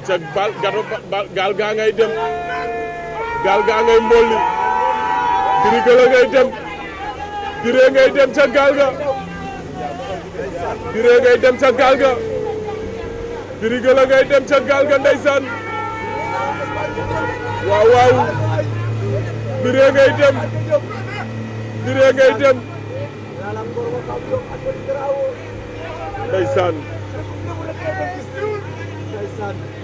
ca gaal gaa ngay dem gaal gaa ngay mbolli Gris Gala ngay dem Gris ngay dem ca gaal ga Gris ngay dem ca gaal ga Gris Gala ngay dem ca gaal ga ndeysaan waaw waaw Gris ngay dem Gris ngay dem ndeysaan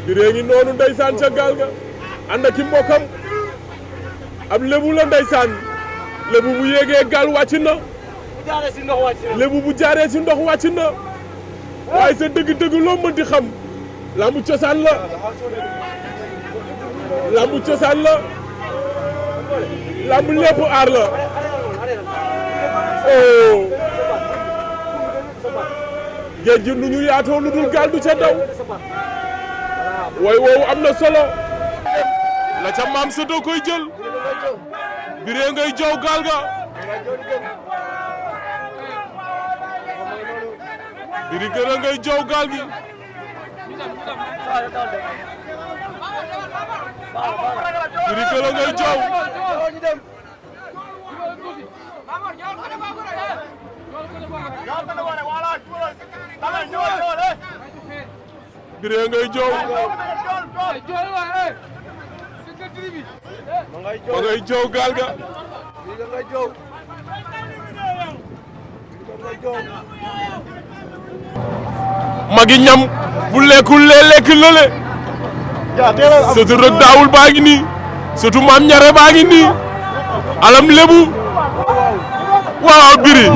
Gris ngi noonu ndeysaan ca gaal ga ànd ak i mbokkam ab lébu la ndeysaan lébu bu yéegee gaal wàcc na lébu bu jaaree si ndox wàcc na waaye sa dëgg-dëgg loo mënti xam lambu cosaan la lambu cosaan la lambu lépp aar la oh géej gi nu ñu yaatoo lu dul gaal du ca daw way woowu am na solo la ca maam sa doo koy jël Gris ngay jow gaal ga Gris Gala ngay jow gaal gi Gris Gala ngay jow Gris ngay jow ma ngay jow gaal ga magi ñam bu lekkul lee lekk lële surtout rek daawul baa ngi nii surtout maam ñare baa ngi nii alam lébu waaw Gris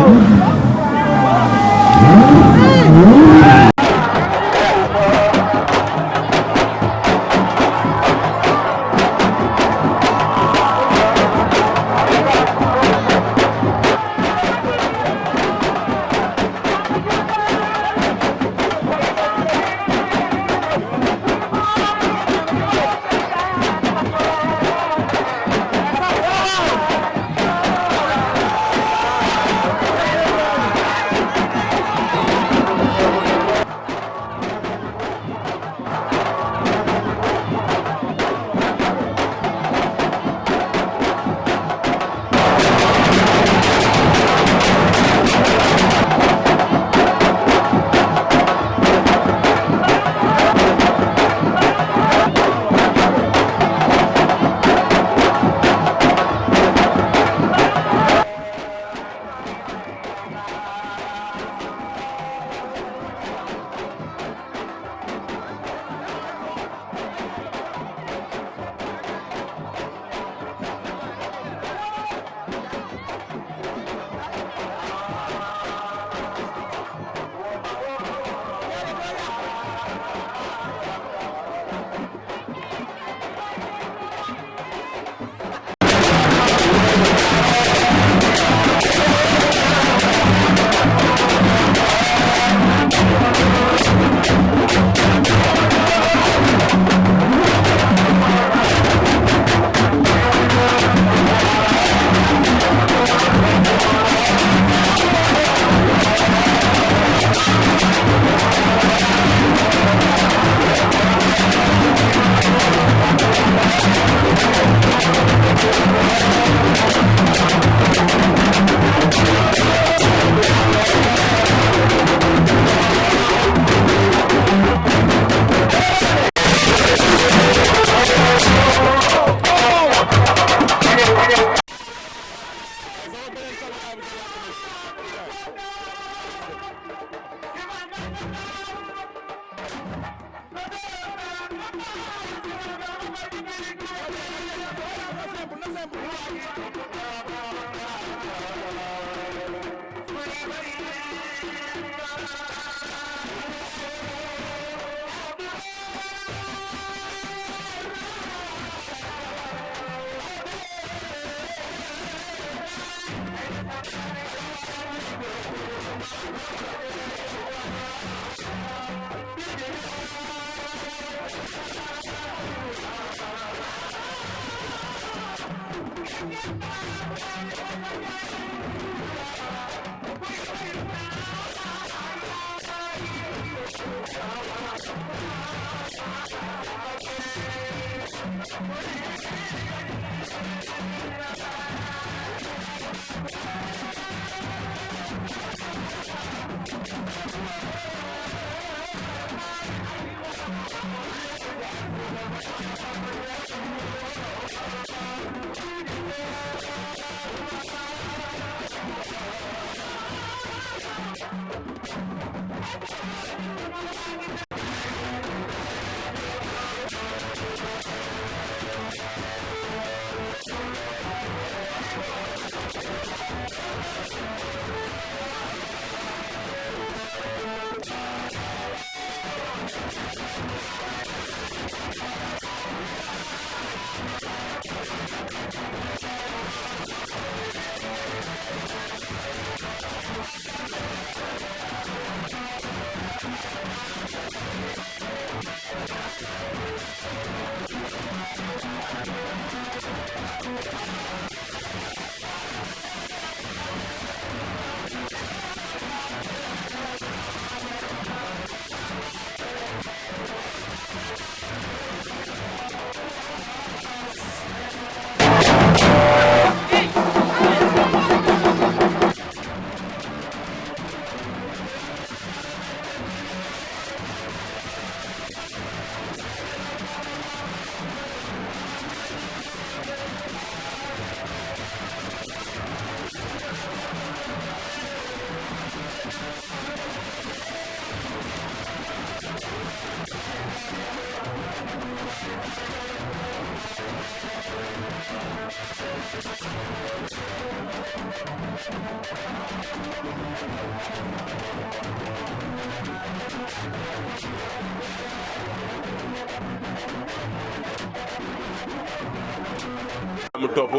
mu topp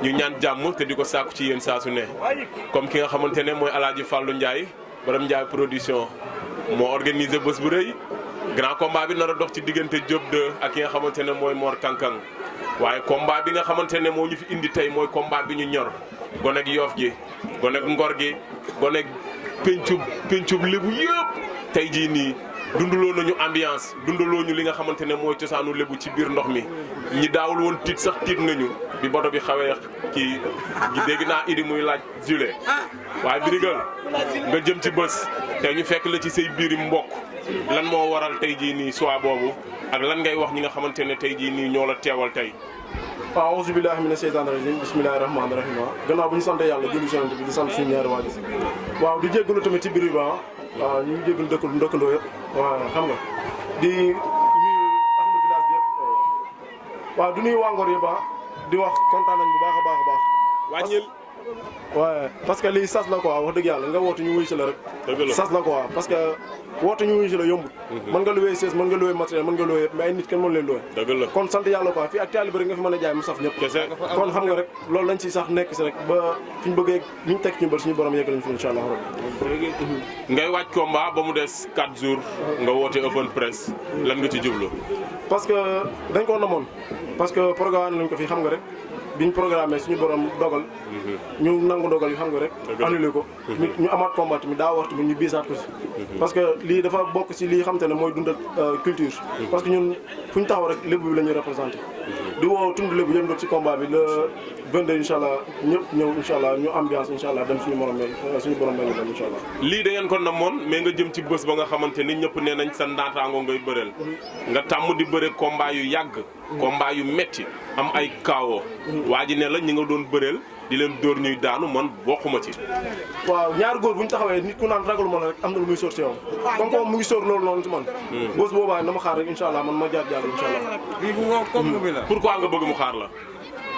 ñu ñaan jàmm te di ko sàkku ci yéen saa su ne comme ki nga xamante ne mooy Alaaji Fallou Ndiaye borom Ndiaye production moo organisé bés bu rëy grand combat bi nar a dox ci diggante Diop 2 ak ki nga xamante ne mooy Mor Kankang waaye combat bi nga xamante ne moo ñu fi indi tey mooy combat bi ñu ñor gonek Yoff gi gonek Ngor gi gonek pencub Lébu yëpp tey jii nii dundaloo nañu ambiance dundaloo ñu li nga xamante ne mooy cosaanu Lébu ci biir ndox mi ñi daawul woon tiit sax tiit nañu bi boto bi xawee kii dégg naa idi muy laaj Jules waaye Birigal nga jëm ci bés te ñu fekk la ci say biiri mbokk lan moo waral tey jii nii soit boobu ak lan ngay wax ñi nga xamante ne tey jii nii ñoo la teewal tey. waaw auzu billahi mina sheytaani rajim bismillahi rahmaani rahim gannaaw bu ñu sant yàlla julli Yonent bi di sant suñu ñaari waajur waaw di jéggalu tamit ci biir ba waaw ñu ngi jéggalu dëkkandoo yëpp waaw xam nga di nuyu ahlu village bi yëpp waaw du nuyu waa Ngor yëpp di wax kontaan nañ bu baax a baax a baax wàññil waaw parce que lii sas la quoi wax dëgg yàlla nga woote ñu wuy si la rek sas la quoi parce que woote ñu wuy si la yombut mën nga loué chaise mën nga loué matériel mën nga loué yëpp mais ay nit kenn mënu leen loué dëgg la kon sant yàlla quoi fii ak taalibe rek nga fi mën a jaay mu saf ñëpp kon xam nga rek loolu lañ ci sax nekk si rek ba fi ñu bëggee li ñu teg ñu bër suñu borom yegg lañ fi incha allah ngay waaj combat ba mu des 4 jours nga woote open press lan nga ci jublu parce que dañ koo namoon parce que programme nañ ko fii xam nga rek biñ programmé suñu borom dogal ñu nangu dogal yi xam nga rek annulé ko ñu amaat combat tamit daa war tamit ñu biisaat ko si parce que lii dafa bokk si lii xam te ne mooy dundal culture parce que ñun fu ñu taxaw rek lébu bi la ñuy représenté di woo tund lébu yëpp nag si combat bi le 22 incha allah ñëpp ñëw incha allah ñu ambiance incha allah dem suñu borom lañu dem incha allah lii da ngeen ko namoon mais nga jëm ci bés ba nga xamante ni ñëpp nee nañ sa ndaataango ngay bëreel nga tàmm di bëre combat yu yàgg combat yu metti am ay kaawoo waa ji ne la ñi nga doon bëreel di leen dóor ñuy daanu man bokkuma ci waaw ñaari góor bu ñu taxawee nit ku naan ragalu ma la rek am na lu muy sóor si yow comme comme mu ngi sóor loolu noonu si man bés boobaa na ma xaar rek incha allah man ma jaar incha allah pourquoi nga bëgg mu xaar la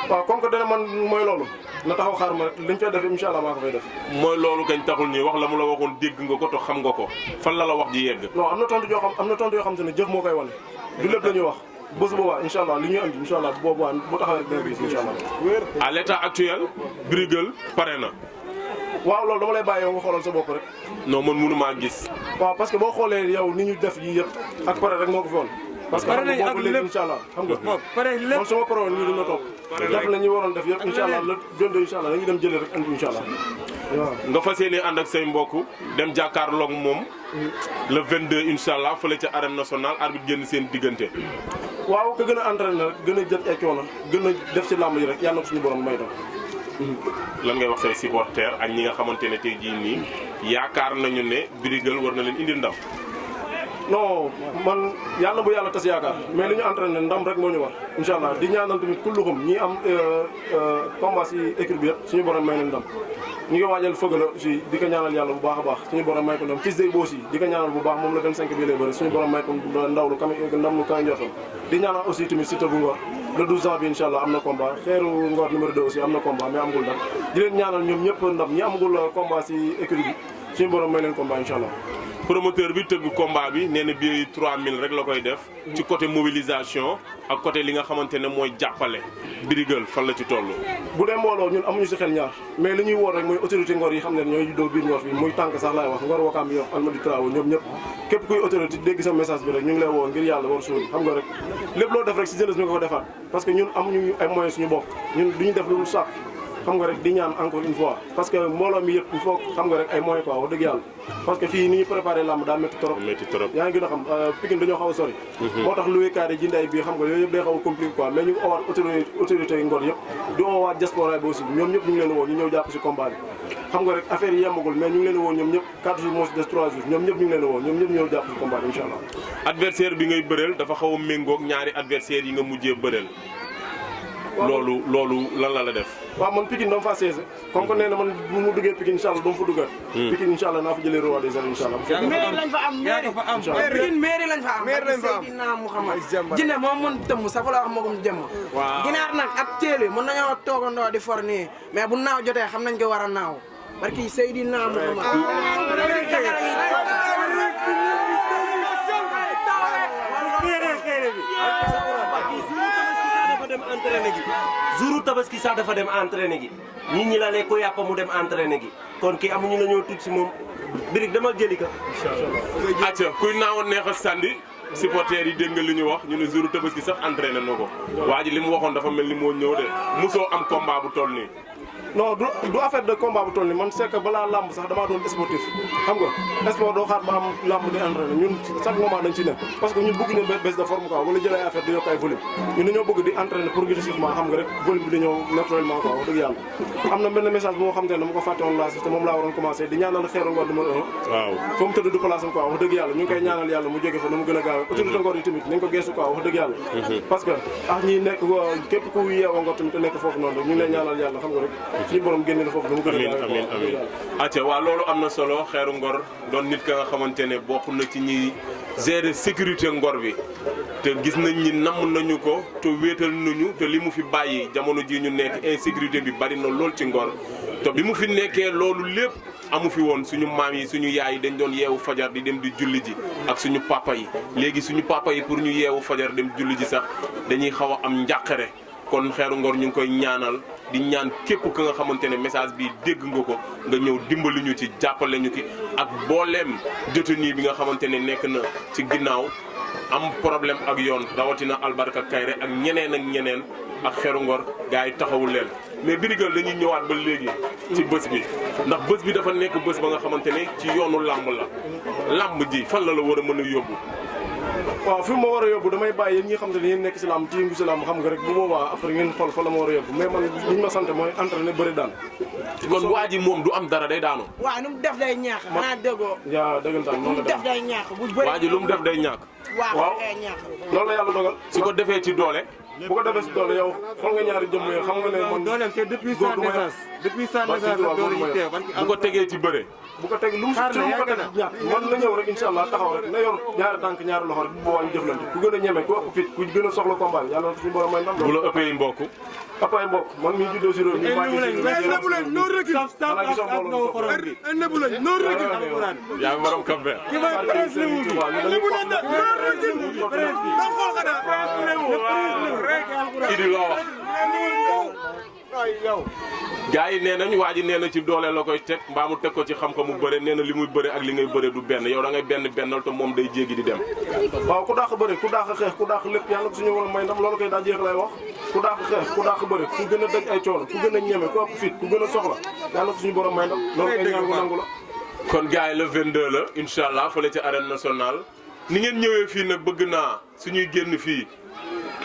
waaw comme que dana man mooy loolu na taxaw xaar ma rek liñ fay def incha allah maa ko fay def. mooy loolu kañ taxul ñuy wax la mu la waxoon dégg nga ko to xam nga ko fan la wax ji yegg. non am na tontu yoo xam te ne jëf moo koy wane du lépp la ñuy wax bés boobaa incha allah li ñuy andi incha allah bu taxawee rek dina gis incha allah. à l'état actuel Brigueul pare na. waaw loolu dama lay bàyyi yow nga xoolal sa bopp rek. non man mënu maa gis. waaw parce que boo xoolee yow ni ñu def yii yëpp ak pare rek moo ko fi woon. parce que xam nga boobu léegi incha allah xam nga. man sama pare woon nii dina toog. def la ñuy waroon def yëpp incha allah la jënd incha allah dañuy dem jëlee rek andi incha allah. waaw nga fas yéene ànd ak say mbokk dem jàkkaarloog moom le 22 incha allah fële ca arène nationale arbitre génn seen diggante. waaw ka gën a entraîné rek gën a jël ay coono gën a def ci làmb yi rek yàlla na ko suñu borom may tam. lan ngay wax say supporters ak ñi nga xamante ne tey jii nii yaakaar nañu ne Brigueul war na leen indil ndam. non man yàlla bu yàlla tas yaakaar mais li ñu entraîné ndam rek moo ñu war incha allah di ñaanal tamit kulluxum ñi am combat si équipe bi yëpp suñu borom may leen ndam. ñu ngi waajal Feugeula aussi di ko ñaanal yàlla bu baax a baax suñu borom may ko ndam Fils Dey aussi di ko ñaanal bu baax moom la 25 bi lay bëri suñu borom may ko ndam lu kawe njortam di ñaanal aussi tamit Siteu bu Ngor le 12 janvier incha allah am na combat Xeeru Ngor numéro 2 aussi am na combat mais amagul ndam di leen ñaanal ñoom ñëpp ndam ñi amagul combat si équipe bi suñu borom may leen combat incha allah. promoteur bi tëgg combat bi nee na billet 3000 rek la koy def ci côté mobilisation ak côté li nga xamante ne mooy jàppale Brigueul fan la ci toll. bu dee mbooloo ñun amuñu si xel ñaar mais li ñuy woo rek mooy autorité Ngor yi xam ne ñooy juddoo biir Ngor fii muy tànk sax laay wax Ngor Wakaam bi yox Almadi Trawo ñoom ñëpp képp kuy autorité dégg sa message bi rek ñu ngi lay woo ngir yàlla war suul xam nga rek lépp loo def rek si jeunesse bi nga ko defaat parce que ñun amuñu ay moyens suñu bopp ñun duñu def lu sàkk xam nga rek di ñaan encore une fois parce que mbooloo mi yëpp il faut xam nga rek ay moyens quoi wax dëgg yàlla parce que fii ni ñu préparé làmb daa métti trop yaa ngi gën a xam Pikine dañoo xaw a sori moo tax loué carré jinday bii xam nga yooyu yëpp day xaw a compliqué quoi mais ñu ngi owaat autorité yi Ngor yëpp di owaat diaspora bi aussi ñoom ñëpp ñu ngi leen woo ñu ñëw jàpp si combat bi xam nga rek affaire yi yembagul mais ñu ngi leen woo ñoom ñëpp 4 jours moo si des 3 jours ñoom ñëpp ñu ngi leen woo ñoom ñëpp ñëw jàpp si combat bi incha allah adversaire bi ngay bëreel dafa xaw a méngoog ñaari adversaire yi nga mujjee bëreel loolu lan la def. waaw man Pikine dama faa saisé comme que nee na man bu mu duggee Pikine incha allah dama fa duggaat. Pikine incha allah naa fa jëlee roi des arènes incha allah. mairie lañ fa am Pikine mairie lañ fa am. Seydina Mouhamad jinne moom mën dëmm sax la wax moom jëmm. waaw ginaar nag ak téele mën nañoo toogandoo di for nii mais bu naaw jotee xam nañ ko war a naaw barki Seydina Mouhamad. dem entraîné gi jouru tabaski sax dafa dem entraîné gi nit ñi la ne ko yàpp mu dem entraîné gi kon kii amuñu la ñoo tudd si moom Brigue demal jëli ka acca kuy naawoon neex a sànni supporters yi dégg nga li ñu wax ñu ne jouru tabaski sax entraîné na ko waa ji li mu waxoon dafa mel ni moo ñëw de mosoo am combat bu toll nii non du affaire de combat bu toll nii man c'est que balaa lamb sax damaa doon sportif xam nga sport doo xaar ba am lamb di entraîné ñun chaque moment dañ ci nekk parce que ñun bëgg ñu baisse de forme quoi wala jël ay affaire di yokk ay volume ñun dañoo bëgg di entraîné progressivement xam nga rek volume bi di ñëw naturellement quoi wax dëgg yàlla am na benn message bu nga xam te ne dama ko fàtte woon laa si te moom laa waroon commencé di ñaanal Xeeru Ngor numéro 1 waaw fa mu tëdd du place am quoi wax dëgg yàlla ñu ngi koy ñaanal yàlla mu jóge fa na mu gën a gaawee autorité Ngor yi tamit nañ ko geesu quoi wax dëgg yàlla parce que ñi nekk képp ku yeewoo Ngor tamit te nekk foofu noonu ñu ngi lay ñaanal yàlla xam nga rek suñu borom génne la foofu amiin acca waaw loolu am na solo Xeeru Ngor doon nit ka nga xamante ne bokk na ci ñi gérer sécurité Ngor bi te gis nañ ni namm nañu ko te wéetal nañu te li mu fi bàyyi jamono ji ñu nekk insécurité bi bari na lool ci Ngor te bi mu fi nekkee loolu lépp amu fi woon suñu maam yi suñu yaay yi dañ doon yeewu fajar di dem di julli ji ak suñu papa yi léegi suñu papa yi pour ñu yeewu fajar dem julli ji sax dañuy xaw a am njàqare kon Xeeru Ngor ñu ngi koy ñaanal di ñaan képp ka nga xamante ne message bi dégg nga ko nga ñëw dimbali ñu ci jàppale ñu ki ak booleem détenu bi nga xamante ne nekk na ci ginnaaw am problème ak yoon rawatina Albarka Kayre ak ñeneen ak Xeeru Ngor gars yi taxawul leen mais Brigueul dañuy ñëwaat ba léegi ci bés bi ndax bés bi dafa nekk bés ba nga xamante ne ci yoonu làmb la làmb ji fan la war a mën a yóbbu waaw fi ma war a yóbbu damay bàyyi yéen ñi xam te ne yéen nekk si làmb ci yëngu si làmb xam nga rek bu boobaa après ngeen xool fa la ma war a yóbbu mais man li ñu ma sant mooy entraîné bëri daan kon waa ji moom du am dara day daanu waaw nu mu def day ñaax xanaa déggoo yaa dëggantaan nu noonu mu la def day ñaax bu bëri waa ji lu mu def day ñàkk waaw day ñaax loolu la yàlla dogal su ko defee ci doole bu ko defee si doole yow xool nga ñaari jëmm yoo xam nga ne man dooleem c'est depuis sa naissance depuis sa naissance doole yi teew bu ko tegee ci bëre bu ko teg lu mu si mu ko teg ñaat man na ñëw rek incha allah taxaw rek na yor ñaari tànk ñaari loxo rek bu boobaa ñu jëflante ku gën a ñeme ku ëpp fit ku gën a soxla combat bi yàlla na suñu borom may ndam bu la ëppee mbokk papaay mbokk man mi juddoo si réew mi no recul no recul yaa ngi borom Cap Vert Idi loo wax gars yi nee nañ waa ji nee na ci doole la koy teg mbaa mu teg ko ci xam-xamu bëre nee na li muy bëre ak li ngay bëre du benn yow da ngay bennal te moom day jéggi di dem waaw ku dàq bëre ku dàq xeex ku dàq lépp yàlla ko suñu war a may ndam loolu koy daa jeex lay wax ku dàq xeex ku dàq bëre ku gën a daj ay coono ku gën a ñeme ku ëpp fit ku gën a soxla yàlla ko suñu borom may ndam loolu koy ñaan ko nangu la kon gars yi le 22 la incha allah fële ci arène nationale ni ngeen ñëwee fii nag bëgg naa suñuy génn fii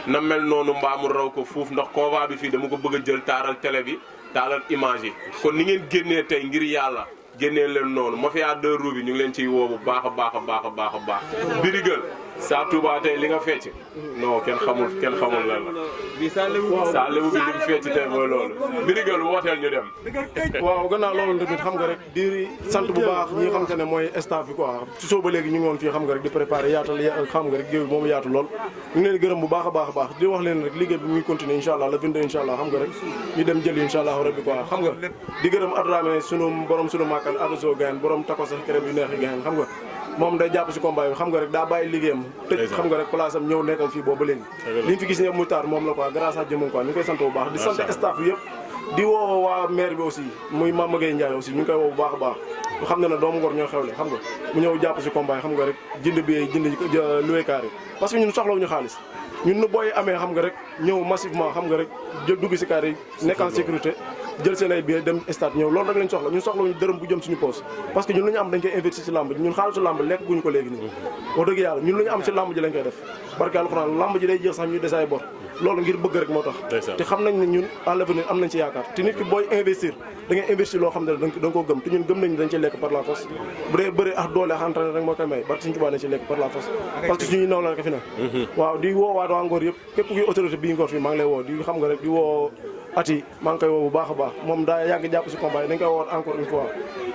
na mel noonu mbaamu raw ko fuuf ndax convoi bi fii dama ko bëgg a jël taaral télé bi taaral image yi kon ni ngeen génnee tey ngir yàlla génnee leen noonu mafia 2 roues bi ñu ngi leen ciy woo bu baax a baax a baax a baax a baax Birigal Sa Touba tey li nga fecc non kenn xamul lan la Sa Lebu bi li mu fecc tey mooy loolu Birigal wooteel ñu dem waaw gannaaw loolu tamit xam nga rek di sant bu baax ñi nga xam te ne mooy staff bi quoi ci soo ba léegi ñu ngi woon fii xam nga rek di préparer yaatal xam nga rek géew bi moom yaatu lool ñu ngi leen gërëm bu baax a baax a baax di wax leen rek liggéey bi muy continuer incha allah le 22 incha allah xam nga rek ñu dem jëli incha allah rabbi quoi xam nga di gërëm Adrame sunu borom sunu màkkal Adoso Gayen borom tako sax kërëm yu neexi Gayen xam nga moom day jàpp si combat bi xam nga rek daa bàyyi liggéeyam tëj xam nga rek place am ñëw nekkal fii boobu ba léegi li ñu fi gis ñëpp muy taar moom la quoi grâce à jëmam quoi ñu ngi koy sant bu baax di sant staff bi yëpp di woo waa maire bi aussi muy Mama Gueye Ndiaye aussi ñu ngi koy woo bu baax a baax xam ne ne doomu Ngor ñoo xewle xam nga mu ñëw jàpp si combat yi xam nga rek jënd bi jënd loué carré parce que ñun soxlawuñu xaalis ñun nu booy amee xam nga rek ñëw massivement xam nga rek jël dugg si carré yi nekk en sécurité jël seen ay billets dem stade ñëw loolu rek lañ soxla ñun soxlawuñu dërëm bu jëm suñu poos parce que ñun lu ñu am dañ koy investir ci lamb ji ñun xaalisu lamb lekk guñu ko léegi nii wax dëgg yàlla ñun lu ñu am ci lamb ji lañ koy def barke alxuraan lamb ji day jeex sax ñu desaay bor loolu ngir bëgg rek moo tax te xam nañ ne ñun à l'avenir am nañ ci yaakaar te nit ki booy investir da ngay investir loo xam ne da nga koo gëm te ñun gëm nañ dañ ci lekk par la force bu dee bëri ak doole ak entraîné rek moo koy may barke suñu tubaab dañ ci lekk par la force parce que suñuy naw la rek fi ne waaw di woo waat waa Ngor yëpp képp kuy autorité bii Ngor fii maa ngi lay woo di xam nga rek di woo ati maa ngi koy woo bu baax a baax moom daa yàgg jàpp si combat yi dañ koy woo encore une fois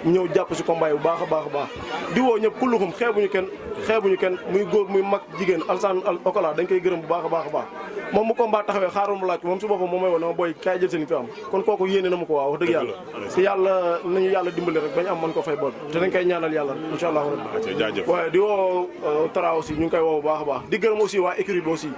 mu ñëw jàpp si combat yi bu baax a baax a baax di woo ñëpp kulluxum xeebuñu kenn muy góor muy mag jigéen alsaan okola dañ koy gërëm bu baax a baax a baax moom mu combat taxawee xaaroon mu laaj ko moom su boppam moom may woo na ma booy kaay jël seen fi am kon kooku yéene na ma ko waaw wax dëgg yàlla te yàlla nañu yàlla dimbali rek bañ am mën ko fay bor te dañ koy ñaanal yàlla incha allah rabbi waaye di woo Tara aussi ñu ngi koy woo bu baax a baax di gërëm aussi waa écurie bi aussi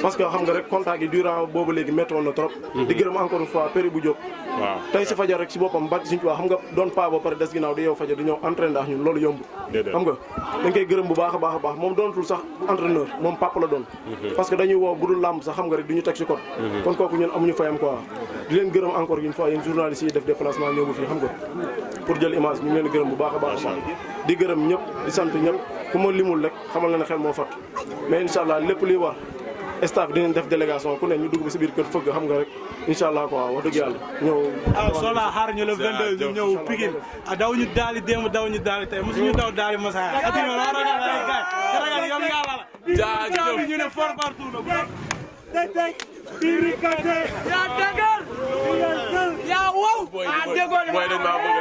parce que xam nga rek contact yi durant boobu léegi métti woon na trop di gërëm encore une fois péri bu jóg waaw tey si fajar rek si boppam barki suñu tubaab xam nga doon pas ba pare des ginnaaw di yow fajar di ñëw entraîné ndax ñun loolu yomb xam nga dañ koy gërëm bu baax a baax a baax moom doonatul sax entraîneur moom papa la doon parce que dañuy woo bu dul làmb sax xam nga rek du ñu teg si code kon kooku ñun amuñu fayam quoi di leen gërëm encore une fois yéen journalistes yi def déplacement ñëw bu fii xam nga pour jël image ñu ngi leen gërëm bu baax a baax di gërëm ñëpp di sant ñëpp ku ma limul rek xamal na ne xel moo fat mais incha allah lépp liy war staff dinañ def délégation ku ne ñu dugg ba si biir kër fëgg xam nga rek incha allah quoi wax dëgg yàlla ñëw sola xaar ñu le 22 ñu ñëw Pikine daw ñu daali démb daw ñu daali tey mosuñu daw daali Masaya adina la ragal ay gaay yoon yàlla la jaajëf ñu ne fort partout la tey Birikate yaa dëgër yaa wow mooy dañ maa bëgg